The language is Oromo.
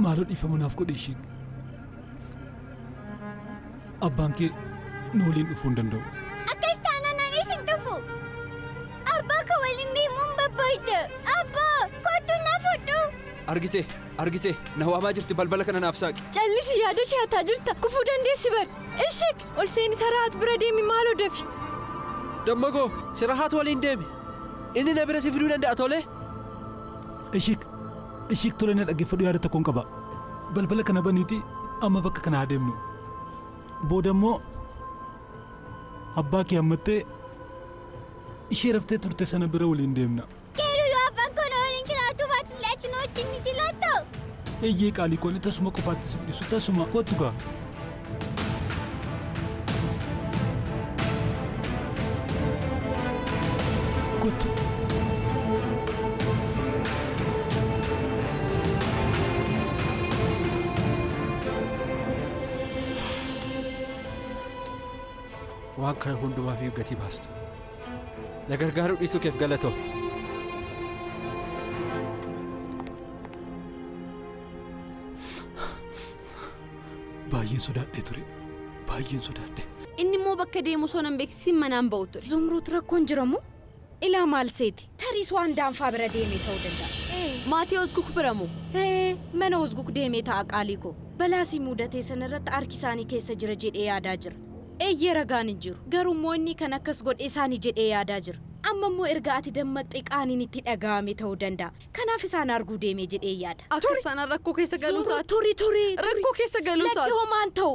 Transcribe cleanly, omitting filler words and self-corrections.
Maaloo dhiifama naaf godhi Ishiik. Abbaan kee nu waliin dhufuu hin danda'u. Akkas taanaan anis hin dhufu. Abbaa koo waliin deemuun barbaada. Abbaa, kottu na fudhu. Argitee, argitee, na waamaa jirti balbala kana naaf saaqi. Callisi yaada ishee hataa jirta. Kufuu dandeessi bar. Ishik ol seeni Sarahat bira deemi maaloo dafi. Dammaqoo, Sirahaat waliin deemi. Inni na bira si fiduu danda'a tole? Ishik, Ishik tole na dhaggeeffadhu yaada tokkoon qaba. Balbala kana baniitii amma bakka kana haa deemnu. Booda immoo abbaa kee hammattee ishee raftee turte sana bira waliin deemna. Garuu yoo abbaan koo na waliin jiraatu baate illee ati na wajjin ni jiraattaa? Eeyyee qaalii koo ani tasuma qofaatti sin dhiisu tasuma kottu gaa. Kottu. Waan kana hundumaaf iyyuu gatii baasta. Na gargaaruu dhiisuu keef galatoomi. Baay'een sodaadhee ture. Baay'een sodaadhe. Inni immoo bakka deemu osoo nan beeksisin manaan ba'u ture. Zumruut rakkoon jiramoo? Ilaa maal seete? Tariis waan daanfaa bira deemee ta'uu danda'a. Maatii Ozguk bira moo? Ee, mana Ozguk deemee ta'a qaalii koo. Balaa si mudatee sana irratti harki isaanii keessa jira jedhee yaadaa jira. Eeyyee ragaan hin jiru. Garuu immoo inni kan akkas godhe isaanii jedhee yaadaa jira. Amma immoo erga ati dammaqxee qaaniin itti dhaga'ame ta'uu danda'a. Kanaaf isaan arguu deemee jedhee yaada. Akkas taanaan rakkoo keessa galuu Zumruut isaati. turi turi turi. Rakkoo keessa galuu Lakki isaati. homaan ta'u.